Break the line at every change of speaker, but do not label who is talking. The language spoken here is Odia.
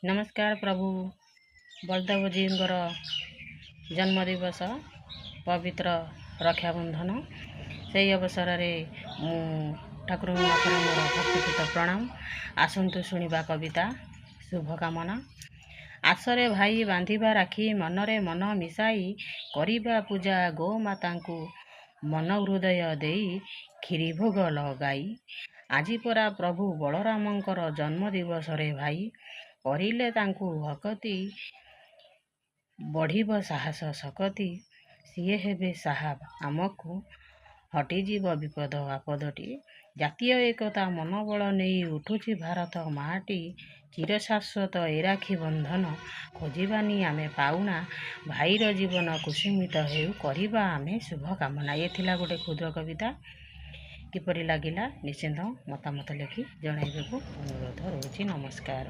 ନମସ୍କାର। ପ୍ରଭୁ ବଳଦେବଜୀଙ୍କର ଜନ୍ମଦିବସ, ପବିତ୍ର ରକ୍ଷାବନ୍ଧନ, ସେଇ ଅବସରରେ ମୁଁ ଠାକୁରଙ୍କ ପାଖରେ ମୋର ଭକ୍ତିପୂତ ପ୍ରଣାମ। ଆସନ୍ତୁ ଶୁଣିବା କବିତା ଶୁଭକାମନା। ଆସରେ ଭାଇ ବାନ୍ଧିବା ରାକ୍ଷୀ, ମନରେ ମନ ମିଶାଇ କରିବା ପୂଜା ଗୋମାତାଙ୍କୁ ମନ ହୃଦୟ ଦେଇ, କ୍ଷୀରି ଭୋଗ ଲଗାଇ। ଆଜି ପରା ପ୍ରଭୁ ବଳରାମଙ୍କର ଜନ୍ମ ଦିବସରେ ଭାଇ, କରିଲେ ତାଙ୍କୁ ଭକତି ବଢ଼ିବ ସାହସ ଶକତି। ସିଏ ହେବେ ସାହା ଆମକୁ, ହଟିଯିବ ବିପଦ ଆପଦଟି। ଜାତୀୟ ଏକତା ମନୋବଳ ନେଇ ଉଠୁଛି ଭାରତ ମାଆଟି। ଚିର ଶାଶ୍ୱତ ଏ ରାକ୍ଷୀ ବନ୍ଧନ, ଖୋଜିବାନି ଆମେ ପାଉଣା। ଭାଇର ଜୀବନ କୁସୁମିତ ହେଉ, କରିବା ଆମେ ଶୁଭକାମନା। ଇଏ ଥିଲା ଗୋଟେ କ୍ଷୁଦ୍ର କବିତା। କିପରି ଲାଗିଲା, ନିଶ୍ଚିନ୍ତ ମତାମତ ଲେଖି ଜଣାଇବାକୁ ଅନୁରୋଧ ରହୁଛି। ନମସ୍କାର।